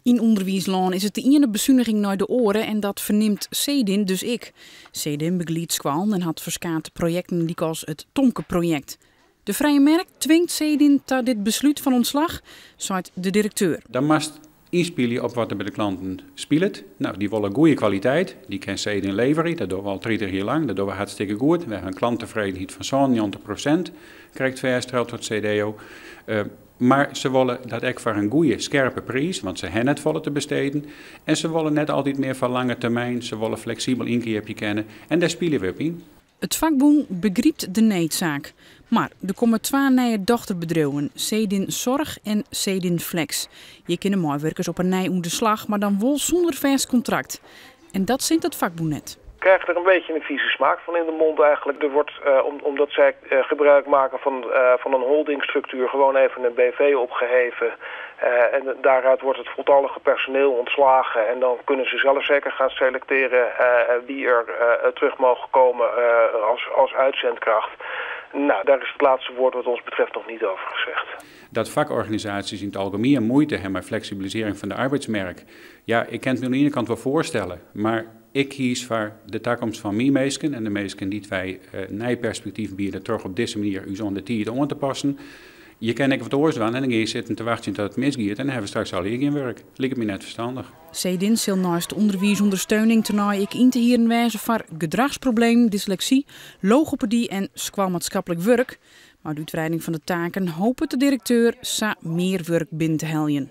Yn ûnderwiislân is it de iene besuniging nei de oare en dat fernimt Cedin dus ek. Cedin begeliedt skoallen en hat ferskate projekten lykas it Tomke-projekt. De frije merk twingt Cedin ta dit beslút fan ûntslach, seit de direkteur. Dan moatst ynspylje op wat der by de klanten spilet. No, dy wolle goede kwaliteit, dy kin Cedin leverje, dat dogge we al 30 jier lang, dat dogge we hartstikke goed. We hawwe in klanttefredenheid fan 97%, krekt fêststeld troch it CDO. Mar se wolle dat ek foar in goede, skerpe priis, want se ha net folle te besteden. En se wolle net altyd mear foar lange termyn, se wolle fleksibel ynkeapje kinne en dêr spylje we op yn. It fakbûn begrypt de needsaak. Mar der komme twa nije dochterbedriuwen, Cedin Zorg en Cedin Flex. Hjir kinne meiwurkers op 'e nij oan de slach, mar dan wol sûnder fêst kontrakt. En dat sint it fakbûn net. Krijg er een beetje een vieze smaak van in de mond eigenlijk. Er wordt, omdat zij gebruik maken van een holdingstructuur, gewoon even een BV opgeheven. En daaruit wordt het voltallige personeel ontslagen. En dan kunnen ze zelf zeker gaan selecteren wie er terug mogen komen als uitzendkracht. Nou, daar is het laatste woord wat ons betreft nog niet over gezegd. Dat fakorganisaasjes yn it algemien muoite hawwe mei fleksibilisearring fan de arbeidsmerk. Ja, ik kin it my oan de iene kant wol foarstelle, mar ik kies foar de takomst fan myn minsken en de minsken dy't wy nij perspektyf biede troch op dizze manier ús oan de tiid oan te passen. Je kinne ek wat oars dwaan en dan gean je sitten te wachtsjen tot it misgiet en dan hawwe we straks allegear gjin wurk. Liket my net ferstannich. Cedin sil neist ûnderwiisûndersteuning tenei ek yn te hieren wêze foar gedrachsproblemen, dysleksy, logopedy en skoalmaatskaplik wurk. Mei de útwreiding fan de taken hopet de direkteur sa mear wurk binnen te heljen.